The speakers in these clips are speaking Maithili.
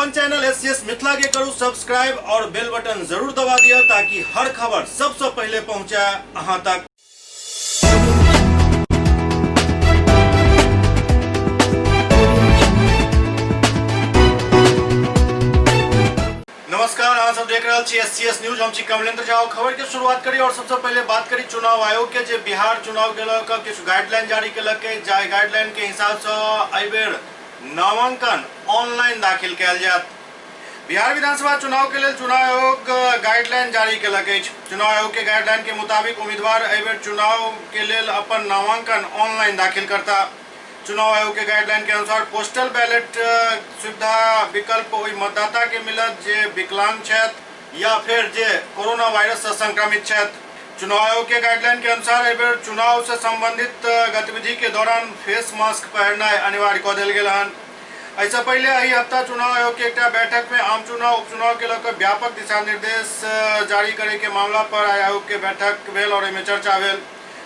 अपन चैनल एससीएस मिथिला के करू सब्सक्राइब और बेल बटन जरूर दबा दिया ताकि हर खबर सबसे पहले पहुंचे अहां तक। नमस्कार, अहाँ सब देख रहल छी एससीएस न्यूज। हम छी कमलेंद्र झा। खबर के शुरुआत करी और सबसे पहले बात करी चुनाव आयोग के, जे बिहार चुनाव के लऽ कऽ किछु गाइडलाइन जारी केलक अछि, जाहि गाइडलाइन के हिसाब से एहि बेर नामांकन ऑनलाइन दाखिल कयल जायत। बिहार विधानसभा चुनाव के लेल चुनाव आयोग गाइडलाइन जारी केलक अछि। चुनाव आयोग के गाइडलाइन के मुताबिक उम्मीदवार एहि बेर चुनाव के लेल अपन नामांकन ऑनलाइन दाखिल करता। चुनाव आयोग के गाइडलाइन के अनुसार पोस्टल बैलेट सुविधा विकल्प ओहि मतदाता के मिलत जे विकलांग छथि या फिर जे कोरोना वायरस से संक्रमित छथि। चुनाव आयोग के गाइडलाइन के अनुसार एहि बेर चुनाव से संबंधित गतिविधि के दौरान फेस मास्क पहिरनाइ अनिवार्य कऽ देल गेल हन। एहिसँ पहिले एहि हफ्ता चुनाव आयोग के एकटा बैठक में आम चुनाव उपचुनाव के लऽ कऽ व्यापक दिशा निर्देश जारी करे के मामला पर आयोग के बैठक भेल और एहिमे चर्चा भेल।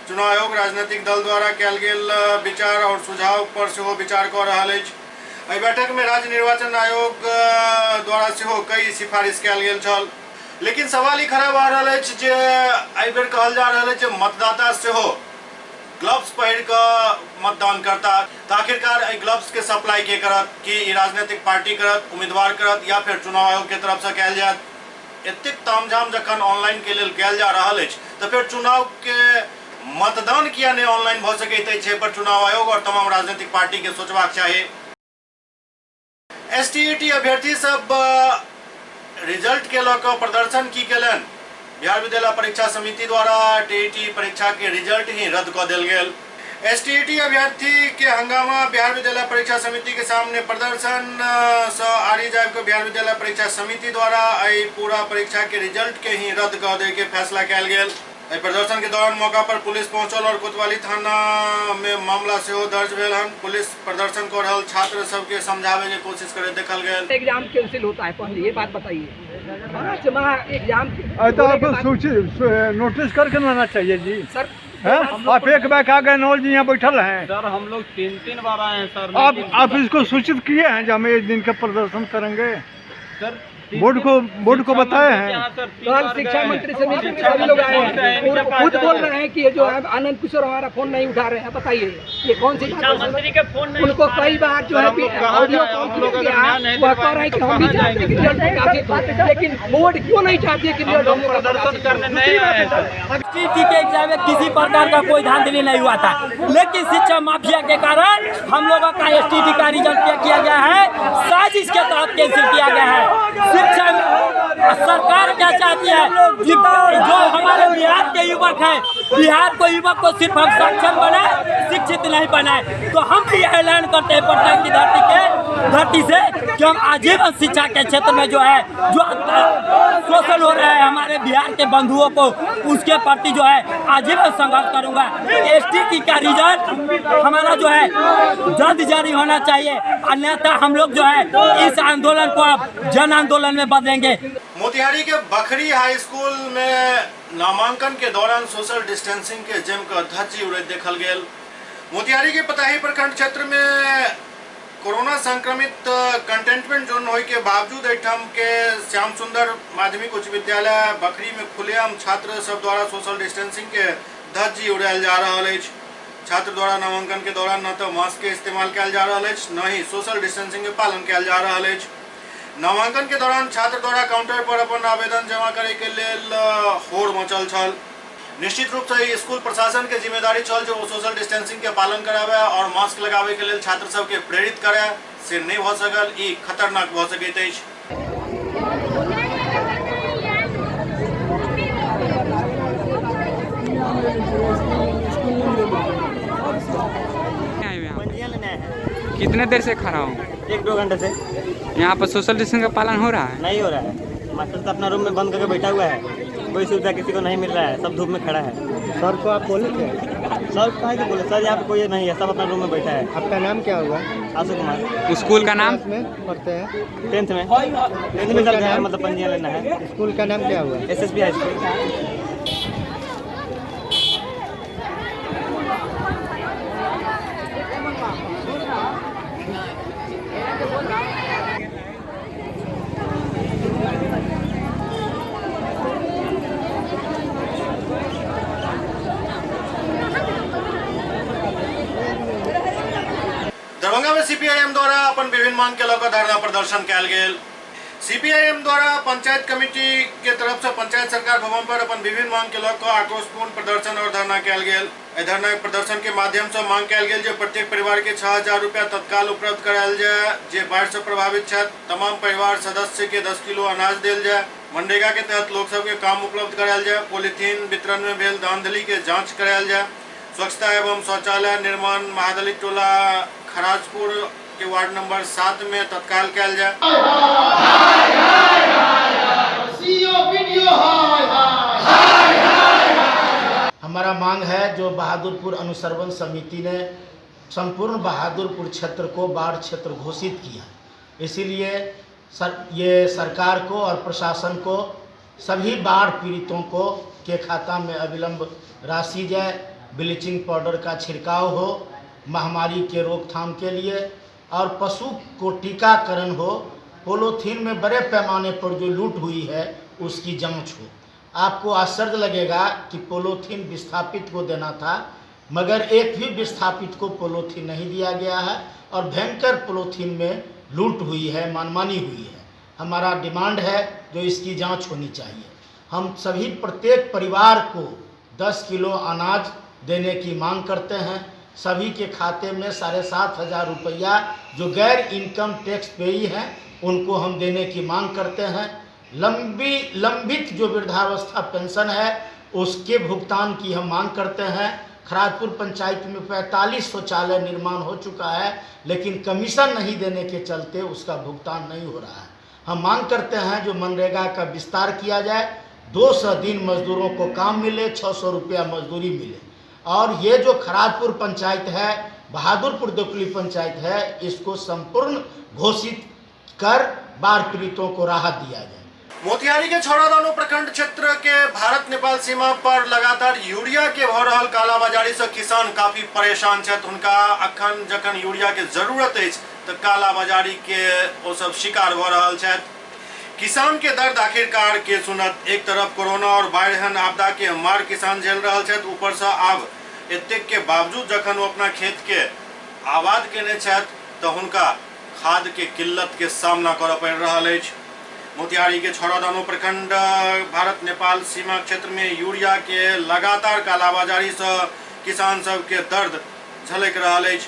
चुनाव आयोग राजनीतिक दल द्वारा कयल गेल विचार और सुझाव पर सेहो विचार कऽ रहल अछि। एहि बैठक में राज्य निर्वाचन आयोग द्वारा सेहो कई सिफारिश कयल गेल छल। लेकिन सवाल ई खड़ा भऽ रहल अछि जे एहि बेर कहल जा रहल अछि जे मतदाता सेहो ग्लव्स पहिर कऽ मतदान करता, तऽ आखिरकार एहि ग्लव्स के सप्लाई के करत? की ई राजनीतिक पार्टी करत, उम्मीदवार करत या फिर चुनाव आयोग के तरफ से कयल जायत? एतेक तामझाम जखन ऑनलाइन के लेल कयल जा रहल अछि तऽ फेर चुनाव के मतदान किया नहि ऑनलाइन भऽ सकैत अछि? एहि पर चुनाव आयोग और तमाम राजनीतिक पार्टी के सोचबाक चाही। एसटीईटी अभ्यर्थी सब रिजल्ट के लऽ कऽ प्रदर्शन की केलनि? बिहार विद्यालय परीक्षा समिति द्वारा टीईटी परीक्षा के रिजल्ट ही रद्द कऽ देल गेल। एसटीईटी अभ्यर्थी के हंगामा, बिहार विद्यालय परीक्षा समिति के सामने प्रदर्शन सँ आरी जाबि कऽ बिहार विद्यालय परीक्षा समिति द्वारा एहि पूरा परीक्षा के रिजल्ट के ही रद्द कऽ दै के फैसला कयल गेल। एहि प्रदर्शन के दौरान मौका पर पुलिस पहुंचल और कोतवाली थाना में मामला सेहो दर्ज भेल हन। पुलिस प्रदर्शन कऽ रहल छात्र सबके समझावे के कोशिश करैत देखल गेल। एग्जाम कैंसिल होता है, पहले ये बात बताइए। 5 माह एग्जाम तो आपको सूचित नोटिस करके लाना चाहिए जी सर। हैं? आप एक बैग आ गए, नौल जी यहाँ बैठल हैं। सर हम लोग 3-3 बार आए हैं सर। आप इसको सूचित किए हैं जो हम एक दिन का प्रदर्शन करेंगे? सर बोर्ड को बताए हैं। कल शिक्षा मंत्री से मिलकर सभी लोग आए हैं और खुद बोल रहे हैं कि ये जो है आनंद किशोर हमारा फोन नहीं उठा रहे हैं। बताइए ये कौन सी बात है? मंत्री के फोन नहीं उनको कई बार जो है ऑडियो कॉल किया, वह कह रहे हैं कि हम भी चाहते हैं कि रिजल्ट प्रकाशित हो, लेकिन बोर्ड क्यों नहीं चाहती है कि रिजल्ट हम लोग का प्रदर्शन करने नहीं आए हैं सर। टीटी के एग्जाम में किसी प्रकार का कोई धांधली नहीं हुआ था, लेकिन शिक्षा माफिया के कारण हम लोगों का एसटीटी का रिजल्ट क्या किया गया है, साजिश के तहत कैंसिल किया गया है। शिक्षा सरकार क्या चाहती है कि जो हमारे बिहार के युवक हैं, बिहार को युवक को सिर्फ हम सक्षम बनाए, शिक्षित नहीं बनाए। तो हम भी ऐलान करते हैं पटना की धरती से कि हम आजीवन शिक्षा के क्षेत्र में जो है जो शोषण हो रहा है हमारे बिहार के बंधुओं को, उसके प्रति जो है आजीवन संघर्ष करूंगा। एसटीटी का रिजल्ट हमारा जो है जल्द जारी होना चाहिए, अन्यथा हम लोग जो है इस आंदोलन को अब जन आंदोलन में बदलेंगे। मोतिहारी के बखरी हाई स्कूल में नामांकन के दौरान सोशल डिस्टेंसिंग के जम कऽ धज्जी उड़ैत देखल गेल। मोतिहारी के पताही प्रखंड क्षेत्र में कोरोना संक्रमित कंटेनमेंट जोन होय के बावजूद एहिठाम के श्याम सुंदर माध्यमिक उच्च विद्यालय बखरी में खुलेआम छात्र सब द्वारा सोशल डिस्टेंसिंग के धज्जी उड़ायल जा रहल अछि। छात्र द्वारा नामांकन के दौरान न तो मास्क के इस्तेमाल कयल जा रहल अछि, न ही सोशल डिस्टेंसिंग के पालन कयल जा रहल अछि। नामांकन के दौरान छात्र द्वारा काउंटर पर अपन आवेदन जमा करे के लेल होड़ मचल छल। निश्चित रूप से स्कूल प्रशासन के जिम्मेदारी छल जो सोशल डिस्टेंसिंग के पालन करावे और मास्क लगावे के लेल छात्र सबके प्रेरित करे, से नहीं भऽ सकल। ई खतरनाक भऽ सकैत अछि। कितने देर से खड़ा हूँ? 1-2 घंटे से। यहाँ पर सोशल डिस्टेंस का पालन हो रहा है? नहीं हो रहा है। मास्टर तो अपना रूम में बंद करके बैठा हुआ है, कोई सुविधा किसी को नहीं मिल रहा है, सब धूप में खड़ा है। सर को आप बोले थे? सर कहाँ के बोले सर, यहाँ पे कोई नहीं है, सब अपना रूम में बैठा है। आपका नाम क्या हुआ? आशु कुमार। स्कूल का नाम? क्लास में पढ़ते हैं? 10th में। 10th में चल रहा है, मतलब पंजीयन लेना है। स्कूल का नाम क्या हुआ? SSP high school. सीपीआईएम द्वारा अपन विभिन्न मांग के लऽ कऽ धरना प्रदर्शन कयल गेल। सीपीआईएम द्वारा पंचायत कमिटी के तरफ से पंचायत सरकार भवन पर अपन विभिन्न मांग के लऽ कऽ आक्रोशपूर्ण प्रदर्शन और धरना कयल गेल। एहि धरना प्रदर्शन के माध्यम से मांग कयल गेल जे प्रत्येक परिवार के 6000 रुपया तत्काल उपलब्ध करायल जाय, जे बाढ़ि से प्रभावित छथि तमाम परिवार सदस्य के 10 किलो अनाज देल जाय, मनरेगा के तहत लोक सबके काम उपलब्ध करायल जाय, पॉलीथीन वितरण में भेल धांधली के जांच करायल जाय, स्वच्छता एवं शौचालय निर्माण महादलित टोला खराजपुर के वार्ड नंबर 7 में तत्काल कयल जाय। हमारा मांग है जो बहादुरपुर अनुसर्वन समिति ने संपूर्ण बहादुरपुर क्षेत्र को बाढ़ क्षेत्र घोषित किया, इसीलिए ये सरकार को और प्रशासन को सभी बाढ़ पीड़ितों को के खाता में अविलंब राशि जाए, ब्लीचिंग पाउडर का छिड़काव हो महामारी के रोकथाम के लिए, और पशु को टीकाकरण हो, पोलोथीन में बड़े पैमाने पर जो लूट हुई है उसकी जांच हो। आपको आश्चर्य लगेगा कि पोलोथीन विस्थापित को देना था, मगर एक भी विस्थापित को पोलोथीन नहीं दिया गया है और भयंकर पोलोथीन में लूट हुई है, मनमानी हुई है। हमारा डिमांड है जो इसकी जांच होनी चाहिए। हम सभी प्रत्येक परिवार को 10 किलो अनाज देने की मांग करते हैं। सभी के खाते में 7500 रुपया जो गैर इनकम टैक्स पेई हैं उनको हम देने की मांग करते हैं। लंबित जो वृद्धावस्था पेंशन है उसके भुगतान की हम मांग करते हैं। खराजपुर पंचायत में 45 शौचालय निर्माण हो चुका है, लेकिन कमीशन नहीं देने के चलते उसका भुगतान नहीं हो रहा है। हम मांग करते हैं जो मनरेगा का विस्तार किया जाए, 200 दिन मजदूरों को काम मिले, 600 रुपया मजदूरी मिले। और ये जो खराजपुर पंचायत है, बहादुरपुर देवकुली पंचायत है, इसको संपूर्ण घोषित कर बाढ़ पीड़ितों को राहत दिया जाए। मोतिहारी के छौड़ादानो प्रखंड क्षेत्र के भारत नेपाल सीमा पर लगातार यूरिया के भऽ रहल कालाबाजारी से किसान काफी परेशान छथि। हुनका अखन जखन यूरिया के जरूरत अछि तऽ कालाबाजारी के ओ सब शिकार भऽ रहल छथि। किसान के दर्द आखिरकार के सुनत। एक तरफ कोरोना और बाढ़ि एहन आपदा के मार किसान झेल रहल छथि, ऊपर से आब एतेक के बावजूद जखन ओ अपना खेत के आबाद केने छथि तऽ हुनका खाद के किल्लत के सामना करऽ पड़ि रहल अछि। मोतिहारी के छौड़ादानो प्रखंड भारत नेपाल सीमा क्षेत्र में यूरिया के लगातार कालाबाजारी से किसान सब के दर्द झलक रहल अछि।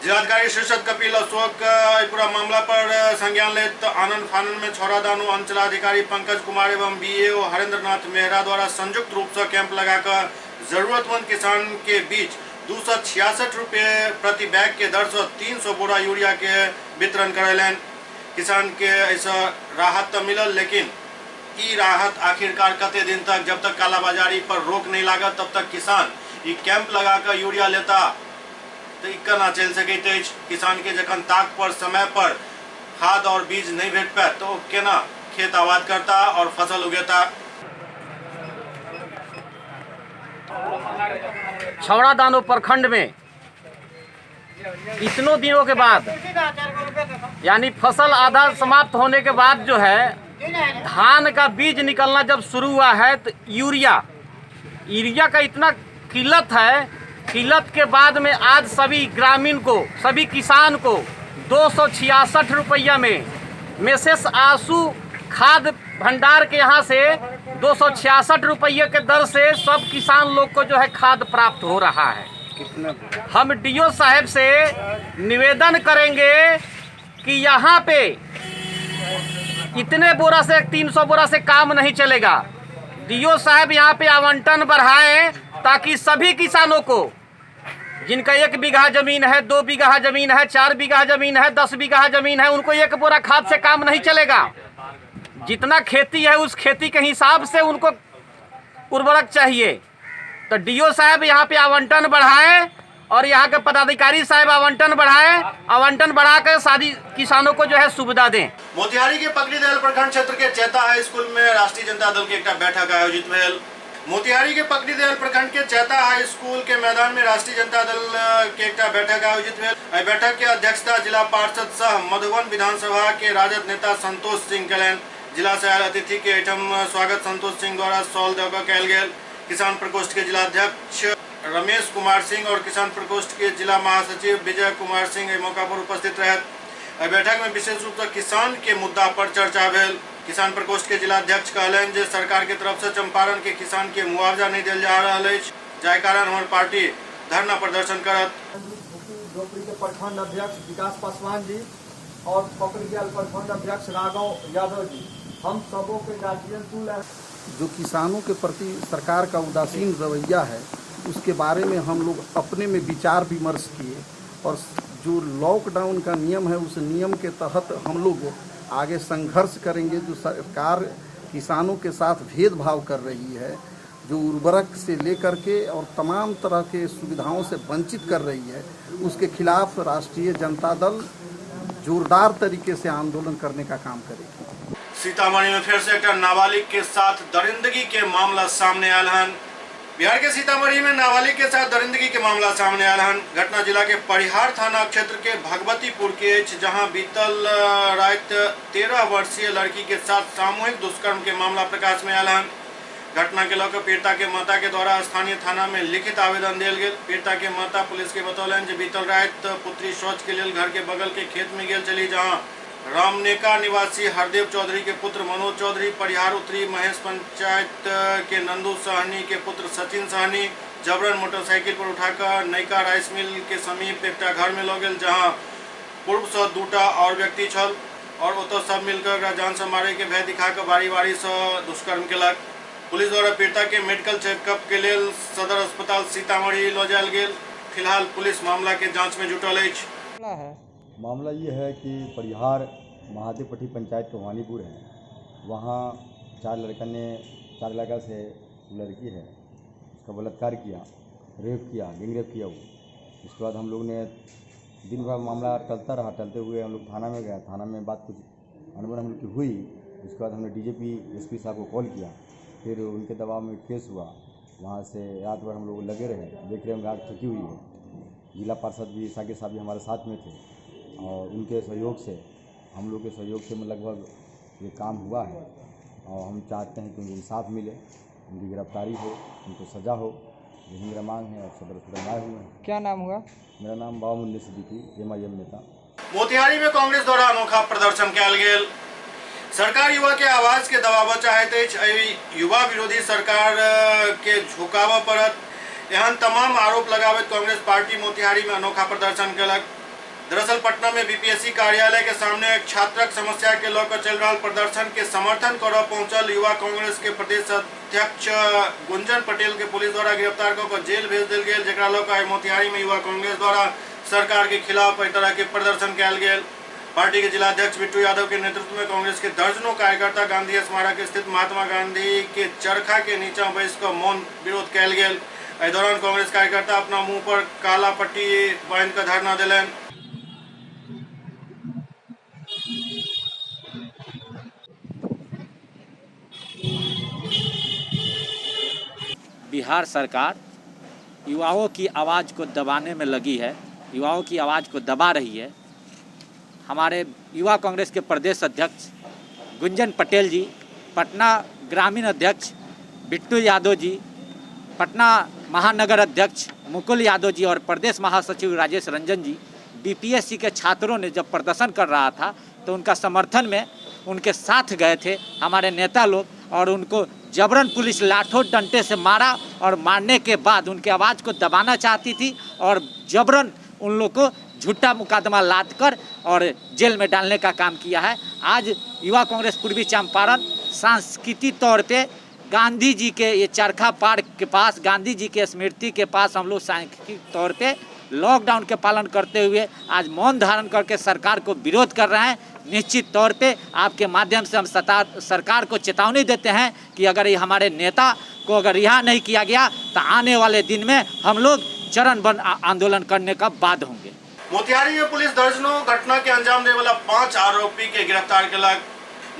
जिलाधिकारी शीर्षद कपिल अशोक पूरा मामला पर संज्ञान लेत आनंद फानन में छौड़ादानो अंचलाधिकारी पंकज कुमार एवं बीएओ हरेंद्र नाथ मेहरा द्वारा संयुक्त रूप से कैंप लगाकर जरूरतमंद किसान के बीच 266 रुपये प्रति बैग के दर से 300 बोरा यूरिया के वितरण करेलन। किसान के ऐसा राहत तो मिलल, लेकिन ई राहत आखिरकार कते दिन तक, जब तक कालाबाजारी पर रोक नहीं लागत तब तक किसान ई कैंप लगाकर यूरिया लेता तो ई केना चलि सकैत अछि। किसान के जखन ताक पर समय पर खाद और बीज नहीं भेट पायत तो केना खेत आबाद करता और फसल उगेता। छौड़ादानो प्रखंड में इतनों दिनों के बाद, यानी फसल आधा समाप्त होने के बाद जो है धान का बीज निकलना जब शुरू हुआ है तो यूरिया का इतना किल्लत है। किल्लत के बाद में आज सभी ग्रामीण को, सभी किसान को 266 रुपया में मेसेस आंसू खाद भंडार के यहाँ से 266 रुपये के दर से सब किसान लोग को जो है खाद प्राप्त हो रहा है। हम do साहब से निवेदन करेंगे कि यहाँ पे इतने बोरा से 300 बोरा से काम नहीं चलेगा। Do साहब यहाँ पे आवंटन बढ़ाएं ताकि सभी किसानों को, जिनका 1 बीघा जमीन है, 2 बीघा जमीन है, 4 बीघा जमीन है, 10 बीघा जमीन है, उनको 1 बोरा खाद से काम नहीं चलेगा। जितना खेती है उस खेती के हिसाब से उनको उर्वरक चाहिए। तो do साहब यहाँ पे आवंटन बढ़ाएं और यहाँ के पदाधिकारी साहब आवंटन बढ़ाएं, आवंटन बढ़ाकर सारी किसानों को जो है सुविधा दें। मोतिहारी के पकड़ीदयाल प्रखंड क्षेत्र के चैता हाई स्कूल में राष्ट्रीय जनता दल के एक बैठक आयोजित भेल। मोतिहारी के पकड़ीदयाल प्रखंड के चैता हाई स्कूल के मैदान में राष्ट्रीय जनता दल के एक बैठक आयोजित भेल। एहि बैठक के अध्यक्षता जिला पार्षद सह मधुबन विधानसभा के राजद नेता संतोष सिंह कयलनि। जिला से आयल अतिथि के एहिठाम स्वागत संतोष सिंह द्वारा शॉल दऽ कऽ कयल गेल। किसान प्रकोष्ठ के जिलाध्यक्ष रमेश कुमार सिंह और किसान प्रकोष्ठ के जिला महासचिव विजय कुमार सिंह एहि मौका पर उपस्थित रहत। एहि बैठक में विशेष रूप से किसान के मुद्दा पर चर्चा भेल। किसान प्रकोष्ठ के जिलाध्यक्ष कहलनि जे सरकार के तरफ से चंपारण के किसान के मुआवजा नहीं देल जा रहल अछि, जाहि कारण हमर पार्टी धरना प्रदर्शन करत। झोपड़ी के प्रखंड अध्यक्ष विकास पासवान जी और पकड़ियाल प्रखंड अध्यक्ष राघव यादव जी, हम सबों के गार्जियन टूल है। जो किसानों के प्रति सरकार का उदासीन रवैया है उसके बारे में हम लोग अपने में विचार विमर्श किए और जो लॉकडाउन का नियम है उस नियम के तहत हम लोग आगे संघर्ष करेंगे। जो सरकार किसानों के साथ भेदभाव कर रही है, जो उर्वरक से लेकर के और तमाम तरह के सुविधाओं से वंचित कर रही है, उसके खिलाफ राष्ट्रीय जनता दल जोरदार तरीके से आंदोलन करने का काम करेगी। सीतामढ़ी में फिर से एक नाबालिग के साथ दरिंदगी के मामला सामने आयल हन। बिहार के सीतामढ़ी में नाबालिग के साथ दरिंदगी के मामला सामने आयल हन। घटना जिला के परिहार थाना क्षेत्र के भगवतीपुर के अछि, जहां बीतल रात 13 वर्षीय लड़की के साथ सामूहिक दुष्कर्म के मामला प्रकाश में आयल हन। घटना के लऽ पीड़िता के माता के द्वारा स्थानीय थाना में लिखित आवेदन देल गेल। पीड़िता के माता पुलिस के बतौलनि जे बीतल रात पुत्री शौच के लेल घर के बगल के खेत में गेल छली, जहां रामनेका निवासी हरदेव चौधरी के पुत्र मनोज चौधरी, परिहार उत्तरी महेश पंचायत के नंदू सहनी के पुत्र सचिन सहनी जबरन मोटरसाइकिल पर उठाकर नयका राइस मिल के समीप एकटा घर में लऽ गेल, जहां पूर्व से दूटा और व्यक्ति छल और ओतऽ सब मिलकर ओकरा जान से मारे के भय दिखाकर बारी बारी से दुष्कर्म केलक। पुलिस द्वारा पीड़िता के मेडिकल चेकअप के लेल सदर अस्पताल सीतामढ़ी लऽ जायल गेल। फिलहाल पुलिस मामला के जांच में जुटल अछि। मामला ये है कि परिहार महादेवपट्टी पंचायत भवानीपुर है, वहाँ चार लड़का से लड़की है उसका बलात्कार किया, रेप किया, गैंग रेप किया। वो उसके बाद हम लोग ने दिन भर मामला टलता रहा। टलते हुए हम लोग थाना में गया, थाना में बात कुछ अनबन हम लोग की हुई। उसके बाद हमने डीजीपी एसपी साहब को कॉल किया, फिर उनके दबाव में केस हुआ। वहाँ से रात भर हम लोग लगे रहे, देख रहे हम रात थकी हुई है। जिला पार्षद भी साकिर साहब भी हमारे साथ में थे और उनके सहयोग से, हम लोग के सहयोग से लगभग ये काम हुआ है। और हम चाहते हैं कि उनको इंसाफ मिले, उनकी गिरफ्तारी हो, उनको सज़ा हो, यही मेरा मांग है। और सदर अस्पताल आए हुए हैं। क्या नाम हुआ? मेरा नाम बाबा मुन्नी सिद्दीकी, एमआईएम नेता। मोतिहारी में कांग्रेस द्वारा अनोखा प्रदर्शन कयल गेल। सरकार युवा के आवाज के दबाव चाहैत अछि, एहि युवा विरोधी सरकार के झुकाबऽ पड़त, एहन तमाम आरोप लगाबैत कांग्रेस पार्टी मोतिहारी में अनोखा प्रदर्शन केलक। दरअसल पटना में बीपीएससी कार्यालय के सामने एक छात्रक समस्या के लऽ चल रहा प्रदर्शन के समर्थन करऽ पहुंचल युवा कांग्रेस के प्रदेश अध्यक्ष गुंजन पटेल के पुलिस द्वारा गिरफ्तार कऽ कऽ जेल भेज देल गेल, जकरा लऽ कऽ मोतिहारी में युवा कांग्रेस द्वारा सरकार के खिलाफ एहि तरह के प्रदर्शन कयल गेल। पार्टी के जिलाध्यक्ष बिट्टू यादव के नेतृत्व में कांग्रेस के दर्जनों कार्यकर्ता गांधी स्मारक स्थित महात्मा गांधी के चरखा के नीचा बैस कऽ मौन विरोध कयल गेल। एहि दौरान कांग्रेस कार्यकर्ता अपना मुँह पर काला पट्टी बांधि कऽ धरना देलनि। बिहार सरकार युवाओं की आवाज़ को दबाने में लगी है, युवाओं की आवाज़ को दबा रही है। हमारे युवा कांग्रेस के प्रदेश अध्यक्ष गुंजन पटेल जी, पटना ग्रामीण अध्यक्ष बिट्टू यादव जी, पटना महानगर अध्यक्ष मुकुल यादव जी और प्रदेश महासचिव राजेश रंजन जी, बीपीएससी के छात्रों ने जब प्रदर्शन कर रहा था तो उनका समर्थन में उनके साथ गए थे हमारे नेता लोग और उनको जबरन पुलिस लाठों डंडे से मारा और मारने के बाद उनके आवाज़ को दबाना चाहती थी और जबरन उन लोग को झूठा मुकदमा लाद कर और जेल में डालने का काम किया है। आज युवा कांग्रेस पूर्वी चंपारण सांस्कृतिक तौर पे गांधी जी के ये चरखा पार्क के पास, गांधी जी के स्मृति के पास हम लोग सांस्कृतिक तौर पे लॉकडाउन के पालन करते हुए आज मौन धारण करके सरकार को विरोध कर रहे हैं। निश्चित तौर पे आपके माध्यम से हम सरकार को चेतावनी देते हैं कि अगर ये हमारे नेता को अगर रिहा नहीं किया गया तो आने वाले दिन में हम लोग चरणबद्ध आंदोलन करने का बाध्य होंगे। मोतिहारी में पुलिस दर्जनों घटना के अंजाम देने वाला 5 आरोपी के गिरफ्तार केलक।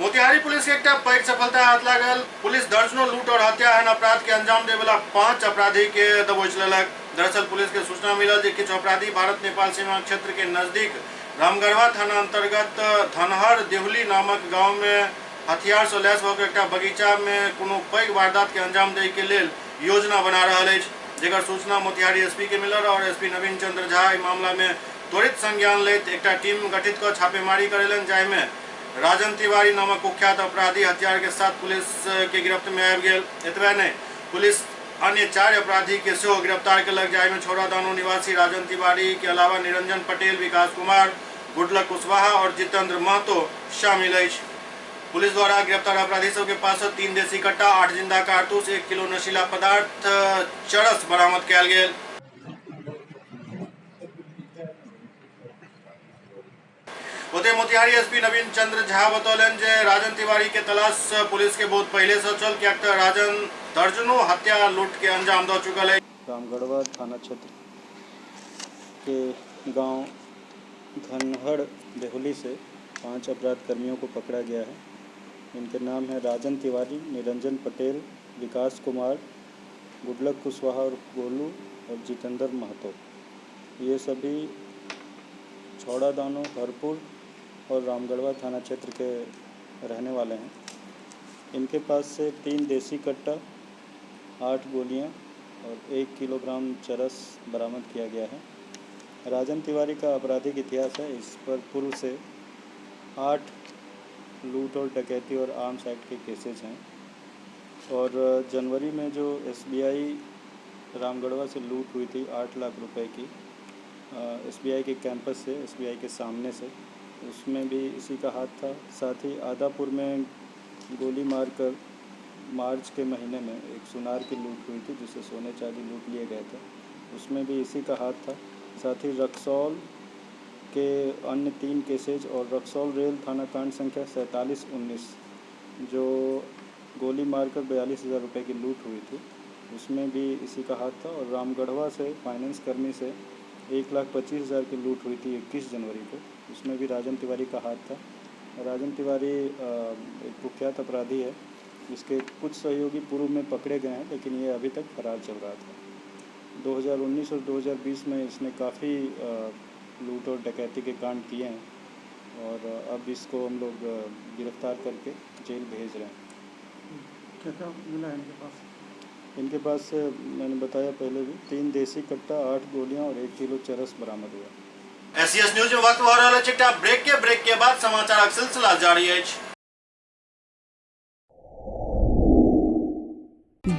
मोतिहारी पुलिस के एकटा पैघ सफलता हाथ लागल। पुलिस दर्जनों लूट और हत्या एहन अपराध के अंजाम देने वाला 5 अपराधी के दबोच लेलक। दरअसल पुलिस के सूचना मिलल जे किछु अपराधी भारत नेपाल सीमा क्षेत्र के नजदीक रामगढ़वा थाना अंतर्गत धनहर देहुली नामक गांव में हथियार से लैस भऽ के एकटा बगीचा में कोनो पैघ वारदात के अंजाम दै के लेल योजना बना रहल अछि। जेकर सूचना मोतिहारी एसपी के मिलल और एसपी नवीन चंद्र झा एहि मामला में त्वरित संज्ञान लैत एकटा टीम गठित कऽ छापेमारी करेलनि, जाहिमे राजन तिवारी नामक कुख्यात अपराधी हथियार के साथ पुलिस के गिरफ्त में आबि गेल। एतबे नहि, पुलिस अन्य 4 अपराधी के सेहो गिरफ्तार केलक, जाहिमे छौड़ादानो निवासी राजन तिवारी के अलावा निरंजन पटेल, विकास कुमार, गुडलक कुशवाहा और जितेंद्र महतो शामिल अछि। पुलिस द्वारा गिरफ्तार अपराधी सब के पास 3 देसी कट्टा, 8 जिंदा कारतूस, 1 किलो नशीला पदार्थ चरस बरामद कयल गेल। ओतहि मोतिहारी एसपी नवीन चंद्र झा बतौलनि जे राजन तिवारी के तलाश पुलिस के बहुत पहले से छल, कियाक तऽ राजन दर्जनों हत्या लूट के अंजाम दऽ चुकल अछि। रामगढ़वा थाना क्षेत्र के गांव धनहड़ बेहुली से 5 अपराध कर्मियों को पकड़ा गया है। इनके नाम है राजन तिवारी, निरंजन पटेल, विकास कुमार, गुडलक कुशवाहा और गोलू और जितेंद्र महतो। ये सभी छौड़ादानो, हरपुर और रामगढ़वा थाना क्षेत्र के रहने वाले हैं। इनके पास से 3 देसी कट्टा, 8 गोलियां और 1 किलोग्राम चरस बरामद किया गया है। राजन तिवारी का आपराधिक इतिहास है। इस पर पूर्व से 8 लूट और डकैती और आर्म्स एक्ट के केसेज हैं और जनवरी में जो एसबीआई रामगढ़वा से लूट हुई थी 8 लाख रुपए की, एसबीआई के कैंपस से, एसबीआई के सामने से, उसमें भी इसी का हाथ था। साथ ही आदापुर में गोली मारकर मार्च के महीने में एक सुनार की लूट हुई थी, जिससे सोने चांदी लूट लिए गए थे, उसमें भी इसी का हाथ था। साथ ही रक्सौल के अन्य 3 केसेज और रक्सौल रेल थाना कांड संख्या 4719 जो गोली मारकर 42,000 रुपये की लूट हुई थी, उसमें भी इसी का हाथ था। और रामगढ़वा से फाइनेंस कर्मी से 1,25,000 की लूट हुई थी 21 जनवरी को, उसमें भी राजन तिवारी का हाथ था। राजन तिवारी एक कुख्यात अपराधी है, इसके कुछ सहयोगी पूर्व में पकड़े गए हैं, लेकिन ये अभी तक फरार चल रहा था। 2019 और 2020 में इसने काफ़ी लूट और डकैती के कांड किए हैं और अब इसको हम लोग गिरफ्तार करके जेल भेज रहे हैं। क्या क्या मिला है इनके पास? इनके पास से मैंने बताया पहले भी 3 देसी कट्टा, 8 गोलियां और 1 किलो चरस बरामद हुआ। एससीएस न्यूज में वक्त हो रहा है एकटा ब्रेक के बाद समाचारक सिलसिला जारी अछि।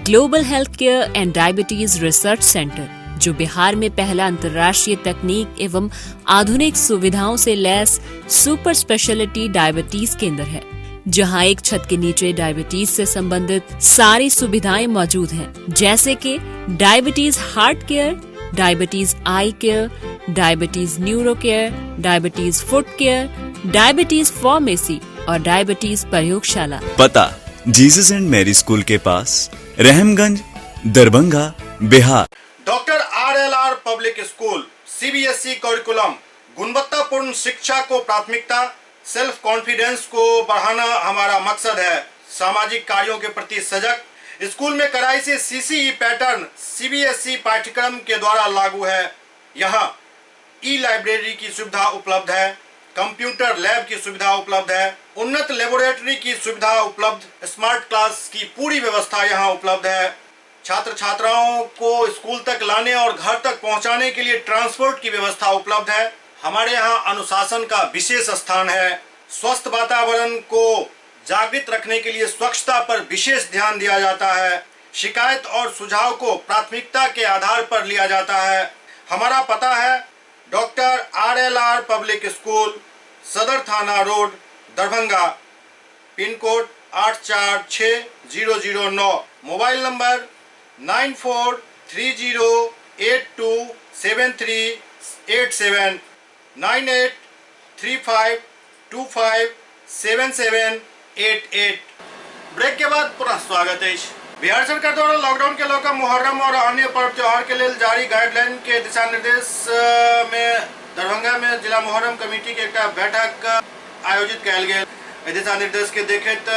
Global health care and diabetes research centre, जो बिहार में पहला अंतर्राष्ट्रीय तकनीक एवं आधुनिक सुविधाओं से लैस सुपर स्पेशलिटी डायबिटीज केंद्र है, जहां एक छत के नीचे डायबिटीज से संबंधित सारी सुविधाएं मौजूद हैं, जैसे कि diabetes heart care, diabetes eye care, diabetes neuro care, diabetes foot care, diabetes pharmacy और डायबिटीज प्रयोगशाला। पता जीसस एंड मैरी स्कूल के पास, Rahamganj, Darbhanga, Bihar. Doctor RLR public school, CBSE curriculum, गुणवत्तापूर्ण शिक्षा को प्राथमिकता, सेल्फ कॉन्फिडेंस को बढ़ाना हमारा मकसद है। सामाजिक कार्यों के प्रति सजग, स्कूल में कड़ाई से सीसीई पैटर्न सीबीएसई पाठ्यक्रम के द्वारा लागू है। यहाँ ई लाइब्रेरी की सुविधा उपलब्ध है, कंप्यूटर लैब की सुविधा उपलब्ध है, उन्नत लेबोरेटरी की सुविधा उपलब्ध, स्मार्ट क्लास की पूरी व्यवस्था यहाँ उपलब्ध है। छात्र छात्राओं को स्कूल तक लाने और घर तक पहुँचाने के लिए ट्रांसपोर्ट की व्यवस्था उपलब्ध है। हमारे यहाँ अनुशासन का विशेष स्थान है। स्वस्थ वातावरण को जागृत रखने के लिए स्वच्छता पर विशेष ध्यान दिया जाता है। शिकायत और सुझाव को प्राथमिकता के आधार पर लिया जाता है। हमारा पता है doctor RLR public school, Sadar थाना road, Darbhanga, pin code 846009, mobile number 9430827387, 9835257788। Break के बाद पुनः स्वागत है। बिहार सरकार द्वारा लॉकडाउन के लऽ मुहर्रम और अन्य पर्व त्योहार के लिए जारी गाइडलाइन के दिशा निर्देश में दरभंगा में जिला मुहर्रम कमेटी के एकटा बैठक आयोजित कयल गेल। दिशा निर्देश के देखैत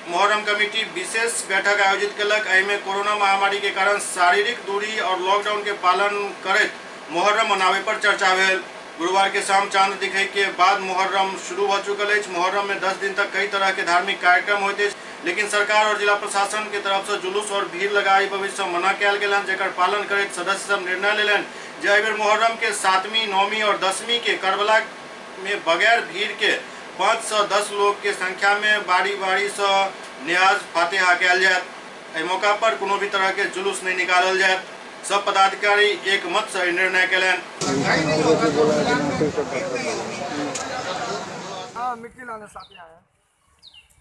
मुहर्रम कमेटी विशेष बैठक आयोजित कयलक। एहिमे कोरोना महामारी के कारण शारीरिक दूरी और लॉकडाउन के पालन करैत मुहर्रम मनाबे पर चर्चा भेल। गुरुवार के शाम चांद दिखे के बाद मुहर्रम शुरू हो चुकल अछि। मुहर्रम में 10 दिन तक कई तरह के धार्मिक कार्यक्रम होते अछि, लेकिन सरकार और जिला प्रशासन के तरफ से जुलूस और भीड़ लगाई भविष्य से मना कयल गेल हन, जेकर पालन करैत सदस्य सब निर्णय लेलनि जे एहि बेर मुहर्रम के 7वीं, 9वीं और 10वीं के करबला में बगैर भीड़ के 5 से 10 लोग के संख्या में बारी बारी से न्याज फातिहा कयल जायत। एहि मौका पर कोनो भी तरह के जुलूस नहीं निकालल जायत। सब पदाधिकारी एक मत से निर्णय कयलनि।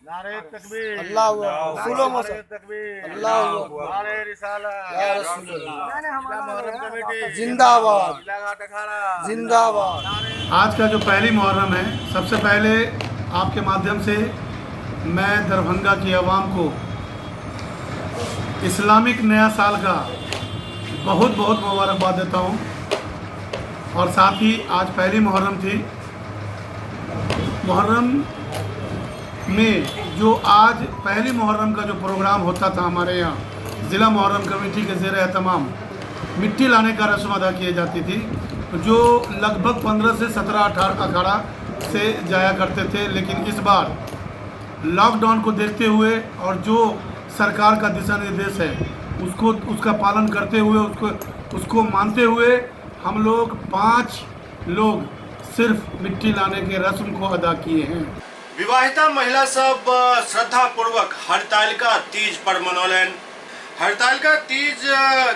नारे तकबीर, अल्लाह अकबर, तकबीर, अल्लाह अकबर, नारे रिसालत, या रसूलुल्लाह, जिंदाबाद जिंदाबाद। आज का जो पहली मुहर्रम है, सबसे पहले आपके माध्यम से मैं दरभंगा की आवाम को इस्लामिक नया साल का बहुत बहुत मुबारकबाद देता हूँ। और साथ ही आज पहली मुहर्रम थी। मुहर्रम में जो आज पहली मुहर्रम का जो प्रोग्राम होता था हमारे यहाँ ज़िला मुहर्रम कमेटी के ज़ेर एहतमाम मिट्टी लाने का रस्म अदा की जाती थी, जो लगभग 15 से 17-18 अखाड़ा से जाया करते थे। लेकिन इस बार लॉकडाउन को देखते हुए और जो सरकार का दिशा निर्देश है उसको उसका पालन करते हुए उसको मानते हुए हम लोग 5 लोग सिर्फ मिट्टी लाने के रस्म को अदा किए हैं। विवाहिता महिला सब श्रद्धा पूर्वक हरतालिका तीज पर मनौलनि। हरतालिका तीज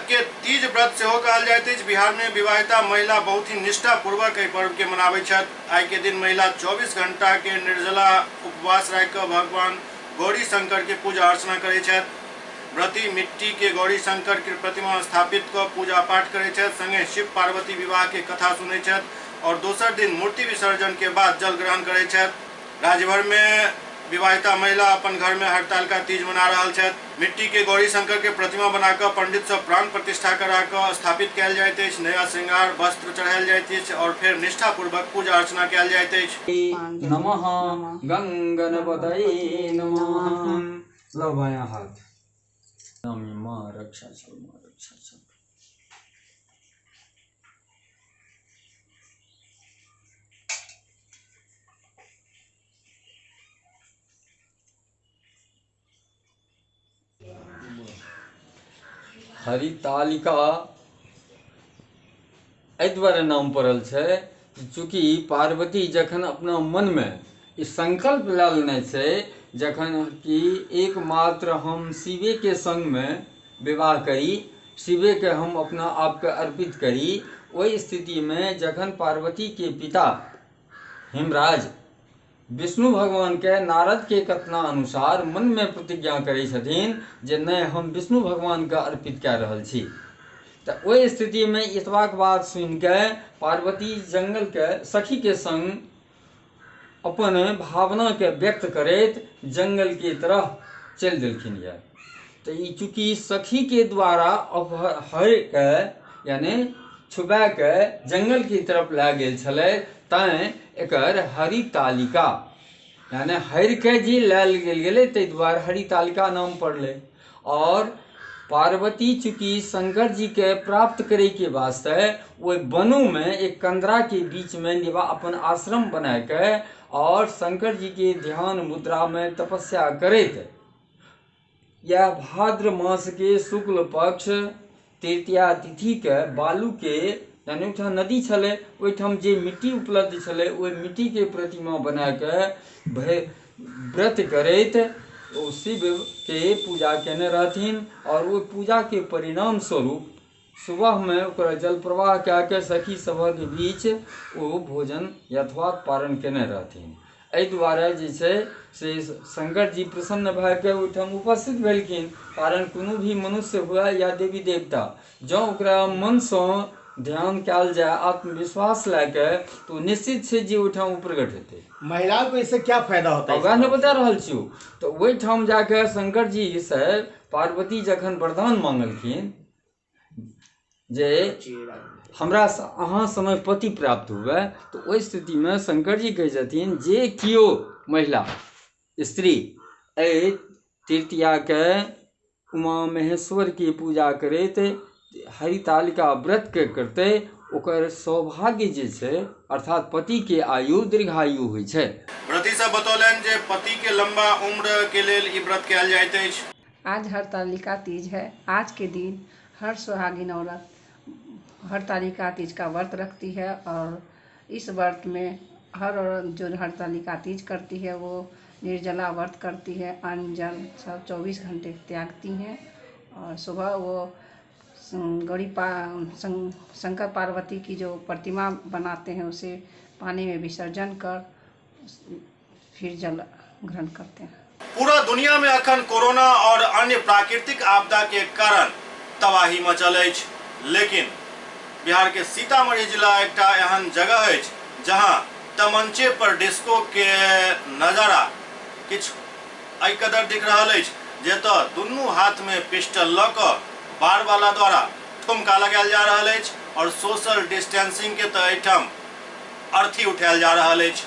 के तीज व्रत सेहो कहल जाइत अछि। बिहार में विवाहिता महिला बहुत ही निष्ठा पूर्वक एहि पर्व के मनाबै छथि। आइ के दिन महिला 24 घंटा के निर्जला उपवास राखि कऽ भगवान गौरी शंकर के पूजा अर्चना करै छथि। व्रती मिट्टी के गौरी शंकर के प्रतिमा स्थापित कऽ पूजा पाठ करै छथि, संगे शिव पार्वती विवाह के कथा सुनै छथि और दोसर दिन मूर्ति विसर्जन के बाद जल ग्रहण करै छथि। राज्यभर में विवाहिता महिला अपन घर में हरतालिका तीज मना रहल छथि। मिट्टी के गौरी शंकर के प्रतिमा बनाकर पंडित सब प्राण प्रतिष्ठा कराकर स्थापित कयल जाइत अछि। नया श्रृंगार वस्त्र चढ़ायल जाइत अछि और फेर निष्ठा पूर्वक पूजा अर्चना कयल जाइत अछि। नमः गंगनपतये नमः। लो बायां हाथ, माँ रक्षा चल, माँ रक्षा चल। हरितालिका एहि दुआरे नाम पड़ल छै चूँकि पार्वती जखन अपना मनमे ई संकल्प लए लेने छै जखन कि एकमात्र हम शिवेके संगमे विवाह करी, शिवेके हम अपना आपके अर्पित करी, ओहि स्थितिमे जखन पार्वतीके पिता हिमराज विष्णु भगवान के नारद के कथना अनुसार मन में प्रतिज्ञा करै छथिन जे नहि हम विष्णु भगवान के अर्पित कए रहल छी, तऽ ओहि स्थिति में एतबाक बात सुनि के पार्वती जंगल के सखी के संग अपन भावना के व्यक्त करैत जंगल के तरह चलि देलखिन यऽ। तऽ ई चूँकि सखी के द्वारा अपहर के यानी छुबा के जंगल के तरफ लए गेल छलै, तैँ एकर हरितालिका यानी हरि के जे लायल गेल गेलै ताहि दुआरे हरितालिका नाम पड़लै। और पार्वती चूँकि शंकर जी के प्राप्त करे के वास्ते ओहि वनों एक कंदरा के बीच में निवा अपन आश्रम बना के और शंकर जी के ध्यान मुद्रा में तपस्या करैत यह भाद्र मास के शुक्ल पक्ष तृतीया तिथि के बालू के यानी ओहिठाम नदी छलै, ओहिठाम जे मिट्टी उपलब्ध छलै ओहि मिट्टी के प्रतिमा बना के व्रत करैत ओ शिव के पूजा केने रहथिन। और ओहि पूजा के परिणाम स्वरूप सुबह में ओकरा जल प्रवाह कए के सखी सभक बीच ओ भोजन यथावत पारण केने रहथिन। एहि दुआरे जे छै से शंकर जी प्रसन्न भए के ओहिठाम उपस्थित भेलखिन, कारण कोनो भी मनुष्य हुए या देवी देवता जँ ओकरा मनसँ ध्यान कयल जाय आत्मविश्वास लए के तो निश्चित छै जे ओहिठाम ओ प्रकट हेतै। महिलाओं को इससे क्या फायदा होता है? वएह ने बता रहल छियौ। तऽ ओहिठाम जाके शंकर जी से पार्वती जखन वरदान मांगलखिन जे हमरा अहाँ समय पति प्राप्त हुए, तऽ ओहि स्थितिमे शंकर जी कहै छथिन जे केओ महिला स्त्री एहि तृतीयाके उमा महेश्वर के पूजा करैत हरितालिका व्रत के करतै ओकर सौभाग्य जे छै अर्थात पतिके आयु दीर्घायु होइ छै। व्रती सब बतौलनि जे पति के लंबा उम्र के लेल ई व्रत कयल जाइत अछि। आज हरतालिका तीज है। आज के दिन हर सुहागिन औरत हरतालिका तीज का व्रत रखती है और इस व्रत में हर औरत जो हरतालिका तीज करती है वो निर्जला व्रत करती है, अन्न जल सब 24 घंटे त्यागती हैं और सुबह वो गौरी शंकर पार्वती की जो प्रतिमा बनाते हैं उसे पानी में विसर्जन कर फिर जल ग्रहण करते हैं। पूरा दुनिया में अखन कोरोना और अन्य प्राकृतिक आपदा के कारण तबाही मचल अछि, लेकिन बिहार के सीतामढ़ी जिला एकटा एहन जगह अछि जहां तमंचे पर डिस्को के नजारा किछु एहि कदर दिख रहल अछि जतऽ दुनू हाथ में पिस्टल लऽ कऽ बार वाला द्वारा ठुमका लगायल जा रहल अछि और सोशल डिस्टेंसिंग के तऽ एहिठाम अर्थी उठायल जा रहल अछि।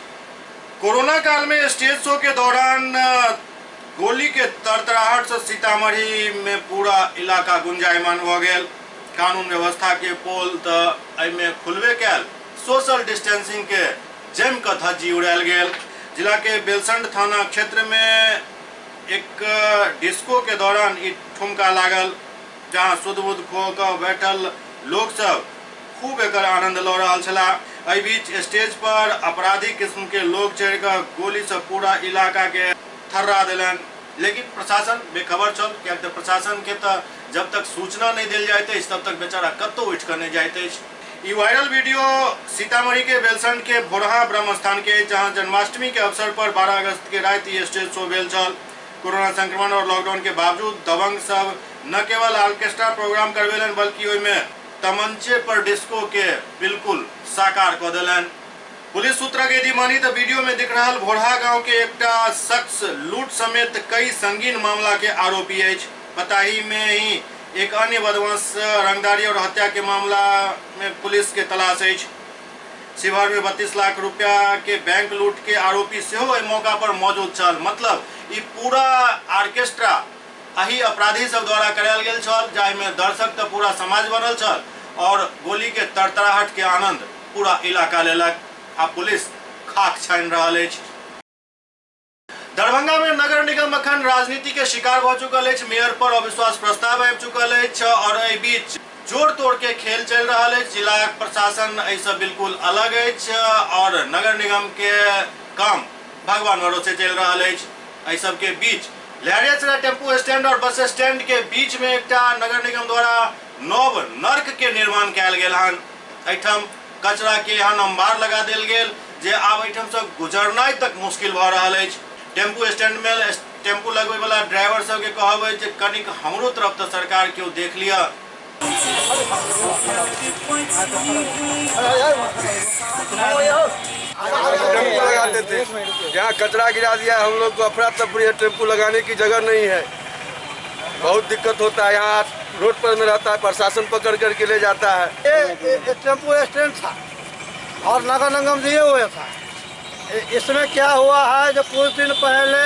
कोरोना काल में स्टेज शो के दौरान गोली के तरतराहट से सीतामढ़ी में पूरा इलाका गुंजायमान भऽ गेल। कानून व्यवस्था के पोल तऽ एहिमे खुलबे कयल, सोशल डिस्टेंसिंग के जमि कऽ धज्जी उड़ायल गेल। जिला के बेलसंड थाना क्षेत्र में एक डिस्को के दौरान ई ठुमका लागल, जहां सुध-बुध खो कऽ बैठल लोक सब खूब एकर आनंद लऽ रहल छलाह। एहि बीच स्टेज पर अपराधी किस्म के लोग चढ़ि कऽ गोली से पूरा इलाका के थर्रा देलनि, लेकिन प्रशासन बेखबर छल, कियाक तऽ प्रशासन के तऽ जब तक सूचना नहीं देल जाइत अछि तब तक बेचारा कतौ उठि कऽ नहीं जाइत अछि। ई वायरल वीडियो सीतामढ़ी के बेलसंड के भोरहा ब्रह्मस्थान के, जहां जन्माष्टमी के अवसर पर 12 अगस्त के राति ई स्टेज शो भेल छल। कोरोना संक्रमण और लॉकडाउन के बावजूद दबंग सब न केवल ऑर्केस्ट्रा प्रोग्राम करवेलनि बल्कि ओहिमे तमंचे पर डिस्को के बिल्कुल साकार कऽ देलनि। पुलिस सूत्र के यदि मानी तो वीडियो में दिख रहा भोरहा गांव के एकटा शख्स लूट समेत कई संगीन मामला के आरोपी अछि। पताही में ही एक अन्य बदमाश रंगदारी और हत्या के मामला में पुलिस के तलाश अछि। शिवहर में 32 लाख रुपया के बैंक लूट के आरोपी सेहो एहि मौका पर मौजूद छल। मतलब ई पूरा ऑर्केस्ट्रा एहि अपराधी सब द्वारा करायल गेल छल, जाहिमे दर्शक तऽ पूरा समाज बनल छल और गोली के तरतराहट के आनंद पूरा इलाका लेलक आ पुलिस खाक छानि रहल अछि। दरभंगा में नगर निगम अखन राजनीति के शिकार भऽ चुकल अछि। मेयर पर अविश्वास प्रस्ताव आबि चुकल अछि और एहि बीच जोड़ तोड़ के खेल चलि रहल अछि। जिला प्रशासन एहिसँ बिल्कुल अलग अछि और नगर निगम के काम भगवान भरोसे चलि रहल अछि। एहि सब के बीच लहरियासराय टेम्पू स्टैंड और बस स्टैंड के बीच में एकटा नगर निगम द्वारा नव नर्क के निर्माण कयल गेल हन। एहिठाम कचरा के एहन अंबार लगा देल गेल जे आब एहिठाम से गुजरनाइ तक मुश्किल भऽ रहल अछि। टेम्पू स्टैंड में टेम्पू लगबै वाला ड्राइवर सबके कहब अछि जे कनिक हमरो तरफ तऽ सरकार केओ देख लिअ। टेम्पू लगाते थे, यहाँ कचरा गिरा दिया, हम लोग को अफरा तफरी है, टेम्पू लगाने की जगह नहीं है, बहुत दिक्कत होता है। यहाँ रोड पर में रहता है, प्रशासन पकड़ करके ले जाता है। ये टेम्पू स्टैंड था और नगर निगम दिए हुए था। इसमें क्या हुआ है जो कुछ दिन पहले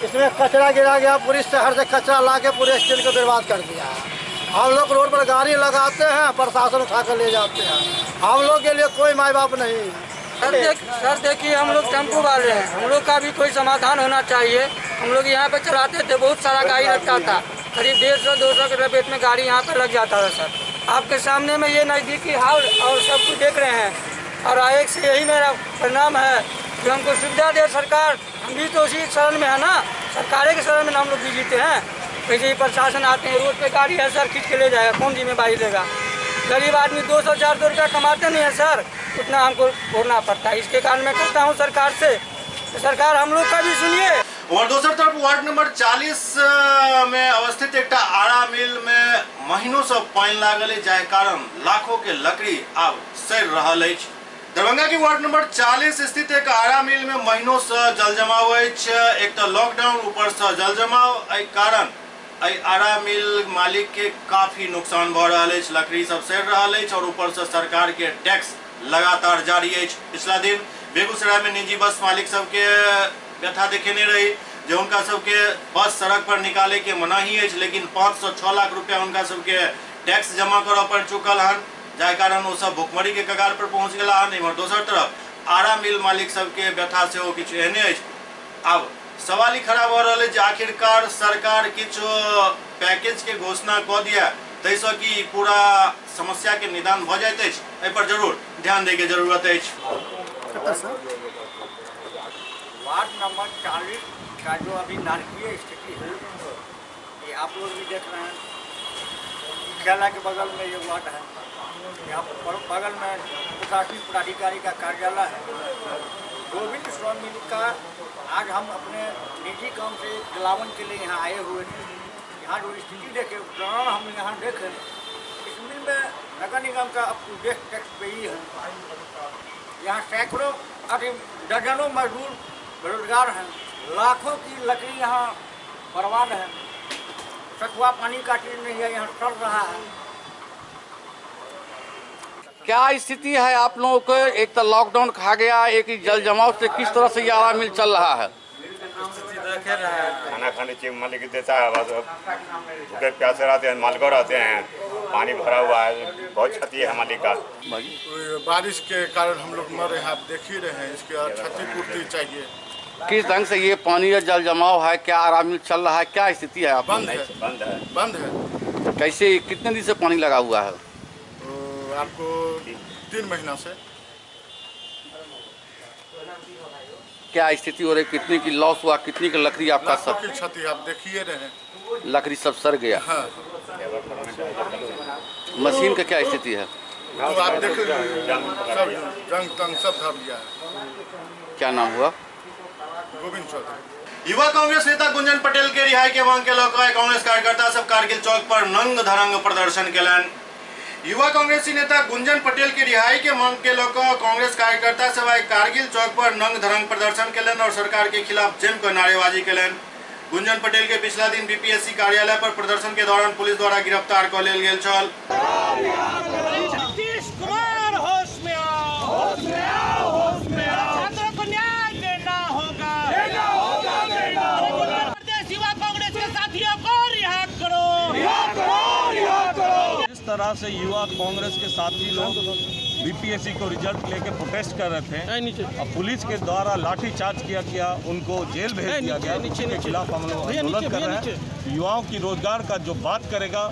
इसमें कचरा गिरा गया, पूरी शहर से कचरा ला के पूरे स्टैंड को बर्बाद कर दिया है। हम लोग रोड पर गाड़ी लगाते हैं, प्रशासन उठा कर ले जाते हैं। हम लोग के लिए कोई माई बाप नहीं है। सर देखिए, हम लोग टेम्पू वाले हैं, हम लोग का भी कोई समाधान होना चाहिए। हम लोग यहाँ पे चलाते थे, बहुत सारा गाड़ी लगता था, करीब 150-200 के रेट में गाड़ी यहाँ पे लग जाता था। सर आपके सामने में ये नज़दीकी हाल और सब कुछ देख रहे हैं और आयोग से यही मेरा परिणाम है कि हमको सुविधा दे सरकार। हम भी तो उसी शरण में है ना, सरकार के शरण में हम लोग भी जीते हैं। वैसे ही प्रशासन आते हैं, रोड पे गाड़ी है सर, खींच के ले जाएगा, कौन जिम्मेदारी लेगा? गरीब आदमी 200-400 रुपया कमाते नहीं है सर, उतना हमको भरना पड़ता है। इसके कारण मैं कहता हूँ सरकार से, सरकार हम लोग का भी सुनिए। और दोसर तरफ वार्ड नंबर 40 में अवस्थित एकटा आरा मिल में महीनों से पानि लागल अछि, जाहि कारण लाखों के लकड़ी आब सड़ि रहल अछि। दरभंगा के वार्ड नंबर 40 स्थित एक आरा मिल में महीनों से जल जमाव अछि। एक तो लॉकडाउन, ऊपर से जल जमाव, एहि कारण एहि आरा मिल मालिक के काफी नुकसान भऽ रहल अछि। लकड़ी सब सड़ि रहल अछि और ऊपर से सरकार के टैक्स लगातार जारी अछि। पिछला दिन बेगूसराय में निजी बस मालिक सबके व्यथा देखेने रही जे हुनका सबके बस सड़क पर निकाले के मनाही अछि, लेकिन 5 से 6 लाख रुपया हुनका सबके टैक्स जमा करऽ पड़ि चुकल हन। जाहि कारण ओ सब भुखमरी के कगार पर पहुंच गेला हन। इम्हर दोसर तरफ आरा मिल मालिक सबके व्यथा सेहो किछु एहने अछि। आब सवाल ई खड़ा भऽ रहल अछि जे आखिरकार सरकार किछु पैकेज के घोषणा कऽ दिया ताहिसँ कि पूरा समस्या के निदान भऽ जाइत अछि। एहि पर जरूर ध्यान दै के जरूरत अछि। वार्ड नंबर 40 का जो अभी नारकीय स्थिति है ये आप लोग भी देख रहे हैं। मुख्यालय के बगल में ये वार्ड है, यहाँ पर बगल में प्रशासनिक पदाधिकारी का कार्यालय है। गोविंद स्वामी का आज हम अपने निजी काम से जलावन के लिए यहाँ आए हुए थे। यहाँ जो स्थिति देखे दौरान हम यहाँ देखे इस मिल में नगर निगम का up to date tax पे ही है। यहाँ सैकड़ों अरे दर्जनों मजदूर बेरोजगार हैं, लाखों की लकड़ी यहाँ बर्बाद है। सखुआ पानी का चीज नहीं है, यहाँ सड़ रहा है। क्या स्थिति है आप लोगों को? एक तो लॉकडाउन खा गया, एक ही जल जमाव से किस तरह से ये आरा मिल चल रहा है? खाना खाने के मालिक देता है, बस भूखे प्यासे रहते हैं, मालिकों रहते हैं, पानी भरा हुआ है, बहुत क्षति है मालिक का। बारिश के कारण हम लोग मर रहे हैं, आप देख ही रहे हैं, इसके क्षतिपूर्ति चाहिए। किस ढंग से ये पानी या जल जमाव है, क्या आरा मिल चल रहा है, क्या स्थिति है? आप बंद है, बंद है, बंद है। कैसे, कितने दिन से पानी लगा हुआ है? तो आपको 3 महीना से। क्या स्थिति हो रही, कितने की लॉस हुआ, कितनी की लकड़ी आपका? सब की क्षति आप देखिए रहे हैं, लकड़ी सब सड़ गया। हाँ। मशीन का क्या स्थिति है? तो आप देख सब जंग तंग सब धर लिया है। क्या नाम हुआ? गोविंद चौधरी। युवा कांग्रेस नेता गुंजन पटेल के रिहाई के मांग के लऽ कांग्रेस कार्यकर्ता सब कारगिल चौक पर नंग धरंग प्रदर्शन केलनि। युवा कांग्रेसी नेता गुंजन पटेल के रिहाई के मांग के लऽ कांग्रेस कार्यकर्ता सब आइ कारगिल चौक पर नंग धरंग प्रदर्शन केलनि और सरकार के खिलाफ जमि कऽ नारेबाजी केलनि। गुंजन पटेल के पिछला दिन बीपीएससी कार्यालय पर प्रदर्शन के दौरान पुलिस द्वारा गिरफ्तार कऽ लेल गेल छल। नीतीश कुमार होश में आओ, होश में आओ, होश में आओ, छात्रों को न्याय देना होगा, देना होगा, देना होगा। प्रदेश युवा कांग्रेस के साथियों को रिहा करो, रिहा करो, रिहा करो। जिस तरह से युवा कांग्रेस के साथी लोग बीपीएससी को रिजल्ट लेके प्रोटेस्ट कर रहे थे और पुलिस के द्वारा लाठी चार्ज किया गया, उनको जेल भेज दिया गया, उसके खिलाफ हम लोग आंदोलन कर रहे हैं। युवाओं की रोजगार का जो बात करेगा,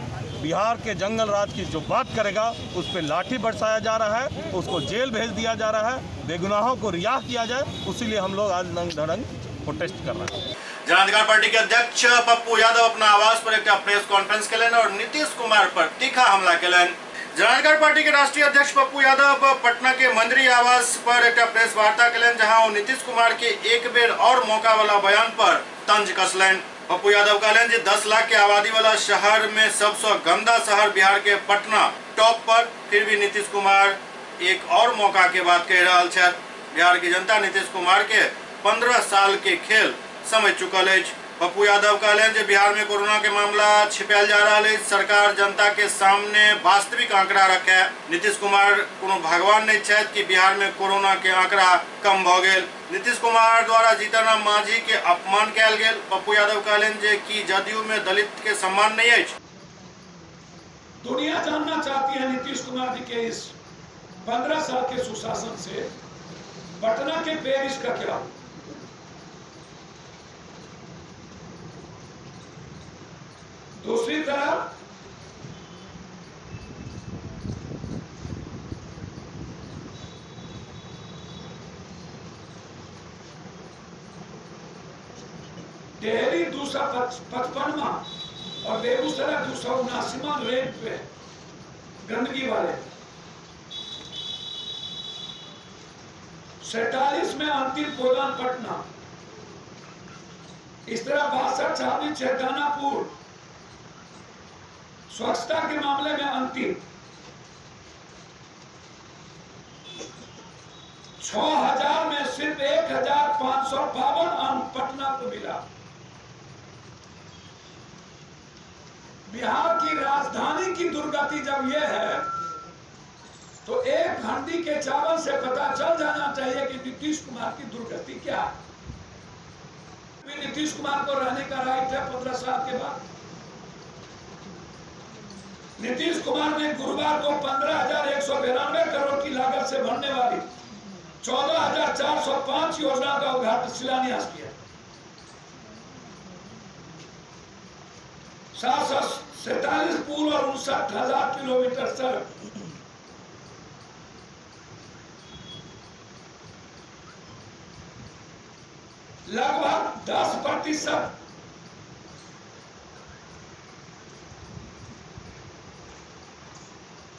बिहार के जंगल राज की जो बात करेगा, उस पर लाठी बरसाया जा रहा है, उसको जेल भेज दिया जा रहा है, बेगुनाहों को रिहा किया जाए, उसीलिए हम लोग आज नंग धड़ंग प्रोटेस्ट कर रहे हैं। जनाधिकार पार्टी के अध्यक्ष पप्पू यादव अपना आवास पर एक प्रेस कॉन्फ्रेंस केलनि और नीतीश कुमार पर तीखा हमला केलनि। जनाधिकार पार्टी के राष्ट्रीय अध्यक्ष पप्पू यादव पटना के मंदिरी आवास पर एक प्रेस वार्ता केलनि, जहां ओ नीतीश कुमार के एक बेर और मौका वाला बयान पर तंज कसलनि। पप्पू यादव कहलनि जे 10 लाख के आबादी वाला शहर में सबसे गंदा शहर बिहार के पटना टॉप पर, फिर भी नीतीश कुमार एक और मौका के बात कह रहा छथि। बिहार की जनता नीतीश कुमार के 15 साल के खेल समझ चुकल अछि। पप्पू यादव कहलनि जे बिहार में कोरोना के मामला छिपायल जा रहा अछि, सरकार जनता के सामने वास्तविक आंकड़ा रखे। नीतीश कुमार कोनो भगवान नहीं छथि कि बिहार में कोरोना के आंकड़ा कम भ गेल। नीतीश कुमार द्वारा जीतन राम मांझी के अपमान कयल गेल। पप्पू यादव कहलनि जे कि जदयू में दलित के सम्मान नहीं अछि। दुनिया जानना चाहती है नीतीश कुमार जी के इस 15 साल के सुशासन से पटना के पेरिस का क्या। दूसरी तरफ डेहरी 255वां और बेगूसराय 279वां रैंक पे गंदगी वाले, 47 में अंतिम पोदान पटना, इस तरह 62 26 दानापुर स्वच्छता के मामले में अंतिम, 6000 में सिर्फ 1552 अंक पटना को मिला। बिहार की राजधानी की दुर्गति जब यह है तो एक हंडी के चावल से पता चल जाना चाहिए कि नीतीश कुमार की दुर्गति क्या है। नीतीश कुमार को रहने का राइट है 15 साल के बाद। नीतीश कुमार ने गुरुवार को 15,192 करोड़ की लागत से बनने वाली 14,405 योजना का उद्घाटन शिलान्यास किया। 747 पुल और 59,000 किलोमीटर सड़क। लगभग 10%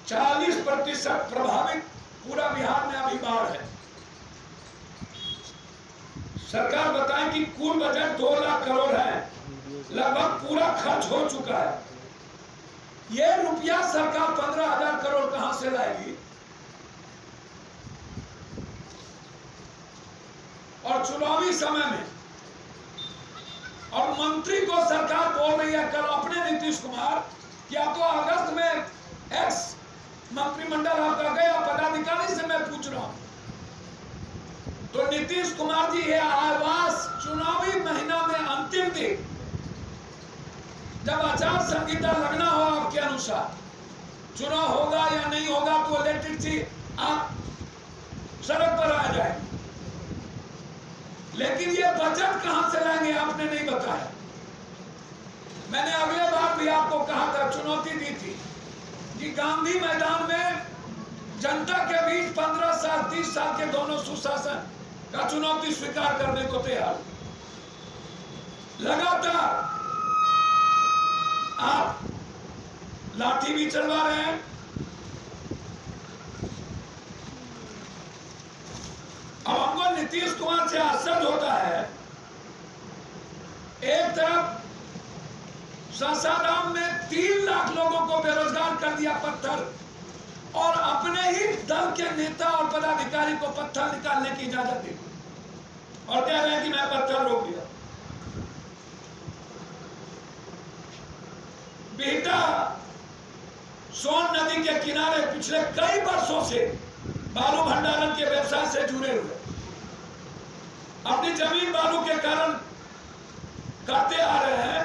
40% प्रभावित पूरा बिहार में अभी बाढ़ है। सरकार बताए कि कुल बजट 2 लाख करोड़ है, लगभग पूरा खर्च हो चुका है। ये रुपया सरकार 15,000 करोड़ कहां से लाएगी? और चुनावी समय में और मंत्री को सरकार बोल रही है कल अपने नीतीश कुमार कि आपको अगस्त में एक्स मंत्रिमंडल आपका गया, पदाधिकारी से मैं पूछ रहा हूं। तो नीतीश कुमार जी ये आवास चुनावी महीना में अंतिम दिन जब आचार संहिता लगना हो आपके अनुसार चुनाव होगा या नहीं होगा तो इलेक्ट्रिक आप सड़क पर आ जाएंगे, लेकिन ये बजट कहां से लाएंगे आपने नहीं बताया। मैंने अगले बार भी आपको कहा था, चुनौती दी थी कि गांधी मैदान में जनता के बीच 15 साल 30 साल के दोनों सुशासन का चुनौती स्वीकार करने को तैयार। लगातार आप लाठी भी चलवा रहे हैं, अब हमको नीतीश कुमार से आश्चर्य होता है। एक तरफ सासाराम में 3 लाख लोगों को बेरोजगार कर दिया पत्थर, और अपने ही दल के नेता और पदाधिकारी को पत्थर निकालने की इजाजत दी और कह रहे हैं कि मैं पत्थर रोक दिया। बिहटा सोन नदी के किनारे पिछले कई वर्षों से बालू भंडारण के व्यवसाय से जुड़े हुए अपनी जमीन बालू के कारण करते आ रहे हैं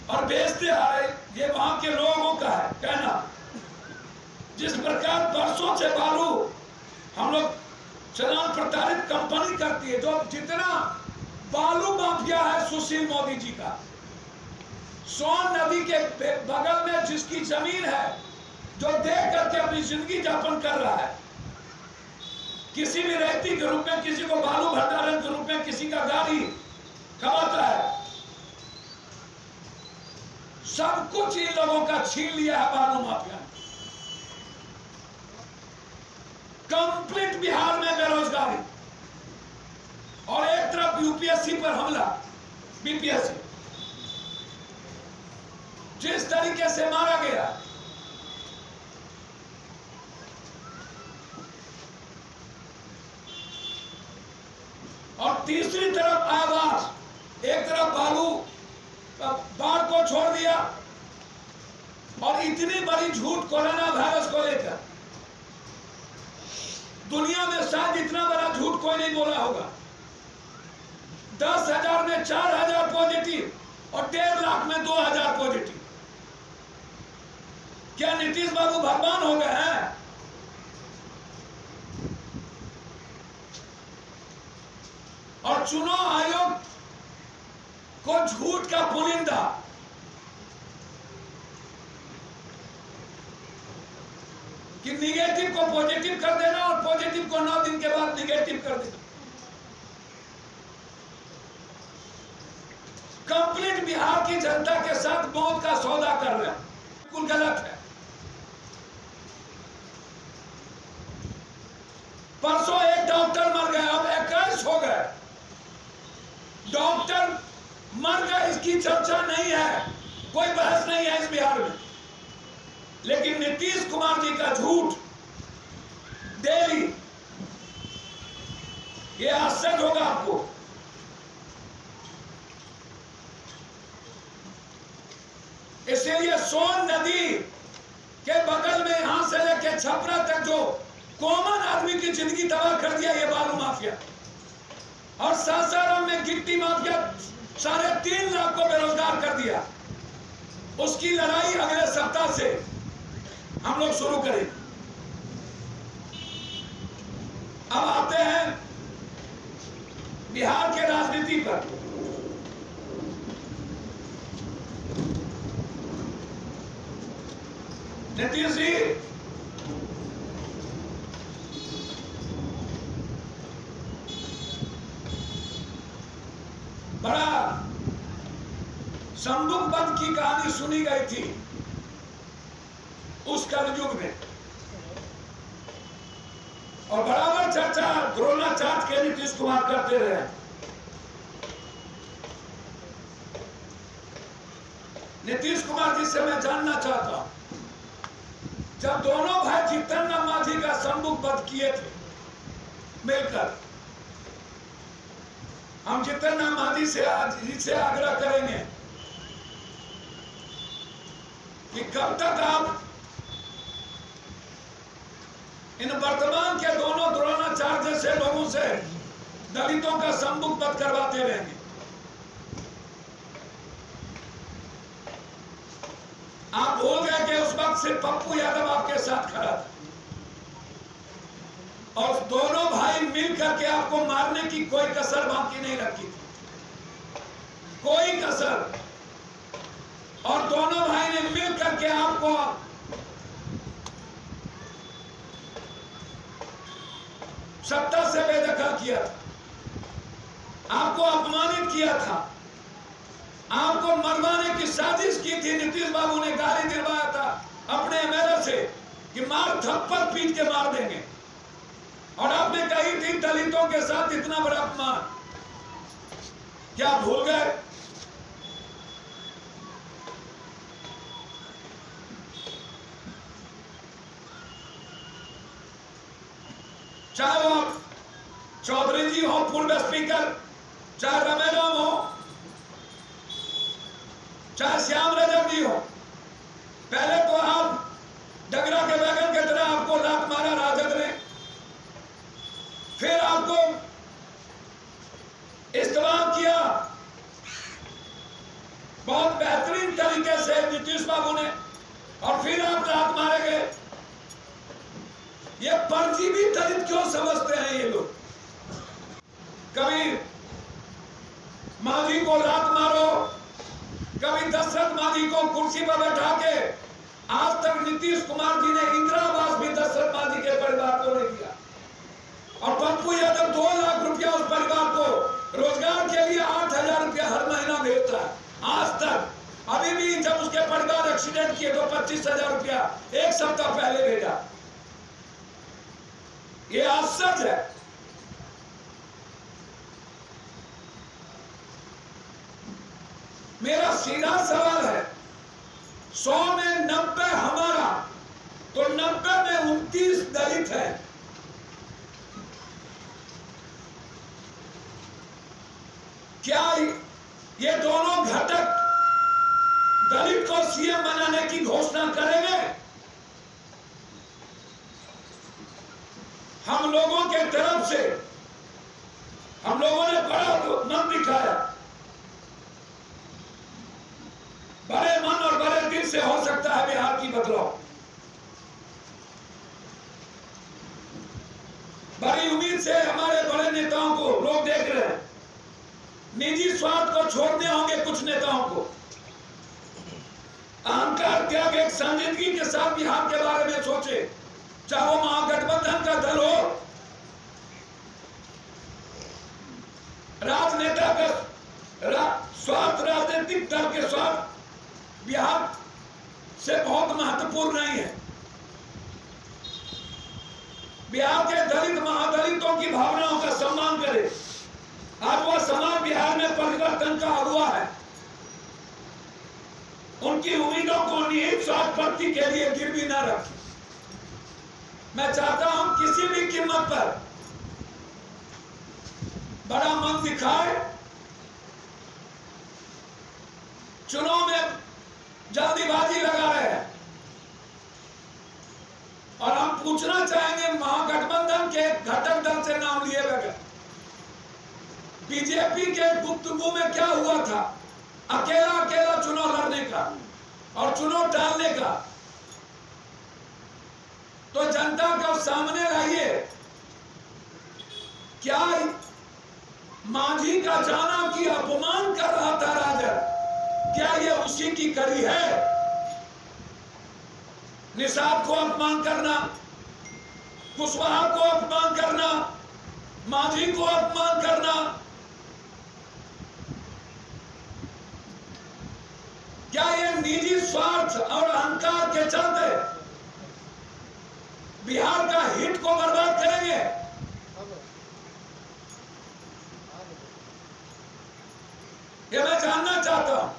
और बेचते आ रहे, ये वहां के लोगों का है कहना। जिस प्रकार वर्षों से बालू हम लोग चलान प्रताड़ित कंपनी करती है, जो जितना बालू माफिया है सुशील मोदी जी का, सोन नदी के बगल में जिसकी जमीन है, जो देख करके अपनी जिंदगी यापन कर रहा है, किसी भी रेती के रूप में, किसी को बालू भंडारण के रूप में, किसी का गाड़ी कमाता है, सब कुछ इन लोगों का छीन लिया है बालू माफिया ने। कंप्लीट बिहार में बेरोजगारी और एक तरफ यूपीएससी पर हमला, बीपीएससी जिस तरीके से मारा गया, और तीसरी तरफ आवास, एक तरफ बालू बाढ़ को छोड़ दिया और इतनी बड़ी झूठ कोरोना वायरस को लेकर दुनिया में शायद इतना बड़ा झूठ कोई नहीं बोला होगा। 10,000 में 4,000 पॉजिटिव और 1.5 लाख में 2,000 पॉजिटिव। क्या नीतीश बाबू भगवान हो गए हैं? और चुनाव आयोग को झूठ का पुलिंदा, कि निगेटिव को पॉजिटिव कर देना और पॉजिटिव को 9 दिन के बाद निगेटिव कर देना। कंप्लीट बिहार की जनता के साथ मौत का सौदा कर रहे हैं, बिल्कुल गलत है। परसों एक डॉक्टर मर गए, अब 21 हो गए। डॉक्टर मर गए इसकी चर्चा नहीं है, कोई बहस नहीं है इस बिहार में, लेकिन नीतीश कुमार जी का झूठ डेली, ये आश्चर्य होगा आपको। इसीलिए सोन नदी के बगल में यहां से लेके छपरा तक जो कॉमन आदमी की जिंदगी तबाह कर दिया ये बालू माफिया, और सासाराम में गिट्टी माफिया 3.5 लाख को बेरोजगार कर दिया। उसकी लड़ाई अगले सप्ताह से हम लोग शुरू करेंगे। अब आते हैं बिहार के राजनीति पर। नीतीश जी, बड़ा संदूकबंद की कहानी सुनी गई थी उस कलयुग में, और बराबर चर्चा द्रोणाचार्य के नीतीश कुमार करते रहे। नीतीश कुमार जी से मैं जानना चाहता हूं, जब दोनों भाई जीतन राम मांझी का संदूकबद्ध किए थे मिलकर, हम जीतन राम मांझी से आज से आग्रह करेंगे कि कब तक आप इन वर्तमान के दोनों द्रोणाचार्य जैसे लोगों से दलितों का संदूकबद्ध करवाते रहेंगे। आप भूल गए कि उस वक्त सिर्फ पप्पू यादव आपके साथ खड़ा था और दोनों भाई मिल करके आपको मारने की कोई कसर बाकी नहीं रखी थी, कोई कसर। और दोनों भाई ने मिल करके आपको सत्ता से बेदखल किया था, आपको अपमानित किया था, आपको मरवाने की साजिश की थी। नीतीश बाबू ने गाली दिलवाया था अपने एमएलए से कि मार थप्पड़ पीट के मार देंगे, और आपने कही थी दलितों के साथ इतना बड़ा अपमान। क्या भूल गए? चाहे वो चौधरी जी हो पूर्व स्पीकर, चाहे रमेश राम हो, चाहे श्याम रजक जी हो, पहले तो आप डगरा के बैगन की तरह आपको लात मारा राजद ने, फिर आपको इस्तेमाल किया बहुत बेहतरीन तरीके से नीतीश बाबू ने, और फिर आप लात मारे गए। ये परजीवी दलित क्यों समझते हैं ये लोग? कभी मांझी को लात मारो, कभी दशरथ मांझी को कुर्सी पर बैठा के। आज तक नीतीश कुमार जी ने इंदिरा आवास भी दशरथ मांझी के परिवार को नहीं दिया, और पप्पू यादव 2 लाख रुपया उस परिवार को रोजगार के लिए 8,000 रुपया हर महीना भेजता है आज तक। अभी भी जब उसके परिवार एक्सीडेंट किए तो 25,000 रुपया एक सप्ताह पहले भेजा। ये आश्चर्य है। मेरा सीधा सवाल है, 100 में 90 हमारा, तो 90 में 29 दलित है। क्या ये दोनों घटक दलित को सीएम बनाने की घोषणा करेंगे? हम लोगों के तरफ से हम लोगों ने बड़ा मन दिखाया, बड़े मन और बड़े दिल से हो सकता है बिहार की बदलाव। बड़ी उम्मीद से हमारे बड़े नेताओं को लोग देख रहे हैं। निजी स्वार्थ को छोड़ने होंगे कुछ नेताओं को, अहंकार त्याग एक संजीदगी के साथ बिहार के बारे में सोचे, चाहे वो महागठबंधन का दल हो, राजनेता का स्वार्थ, राजनीतिक दल के स्वार्थ बिहार से बहुत महत्वपूर्ण नहीं है। बिहार के दलित महादलितों की भावनाओं का सम्मान करे। आज वह समाज बिहार में परिवर्तन का अगुआ है। उनकी उम्मीदों को निहित स्वार्थ पूर्ति के लिए गिरवी न रखें। मैं चाहता हूं किसी भी कीमत पर बड़ा मन दिखाए, चुनाव में जल्दीबाजी लगा रहे हैं। और हम पूछना चाहेंगे महागठबंधन के घटक दल से नाम लिए बगैर, बीजेपी के गुप्तगू में क्या हुआ था अकेला अकेला चुनाव लड़ने का? और चुनाव टालने का, तो जनता का सामने लाइए। क्या मांझी का जाना की अपमान कर रहा था राजद, क्या ये उसी की कड़ी है? निषाद को अपमान करना, कुशवाहा को अपमान करना, मांझी को अपमान करना, क्या ये निजी स्वार्थ और अहंकार के चलते बिहार का हित को बर्बाद करेंगे? ये मैं जानना चाहता हूं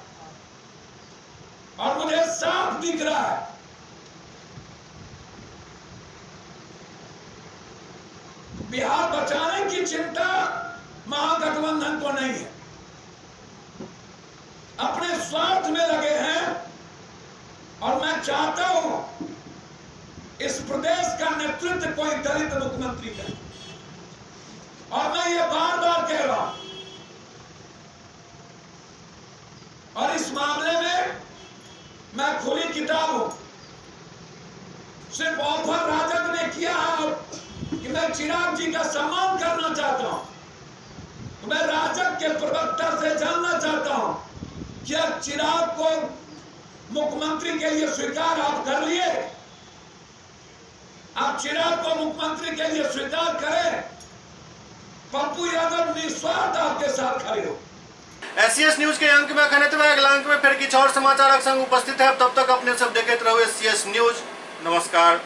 और मुझे साफ दिख रहा है बिहार बचाने की चिंता महागठबंधन को नहीं है, अपने स्वार्थ में लगे हैं। और मैं चाहता हूं इस प्रदेश का नेतृत्व कोई दलित मुख्यमंत्री करे, और मैं ये बार बार कह रहा हूं। और इस मामले में मैं खुली किताब हूं। सिर्फ ऑफर राजद ने किया है कि मैं चिराग जी का सम्मान करना चाहता हूं, तो मैं राजद के प्रवक्ता से जानना चाहता हूं, क्या चिराग को मुख्यमंत्री के लिए स्वीकार आप कर लिए? आप चिराग को मुख्यमंत्री के लिए स्वीकार करें, पप्पू यादव निस्वार्थ आपके साथ खड़े हो। एससीएस न्यूज के अंक में अखन एतबे, अगला अंक में फिर किछु और समाचारक संग उपस्थित है। तब तक अपने सब देखैत रहू एससीएस न्यूज। नमस्कार।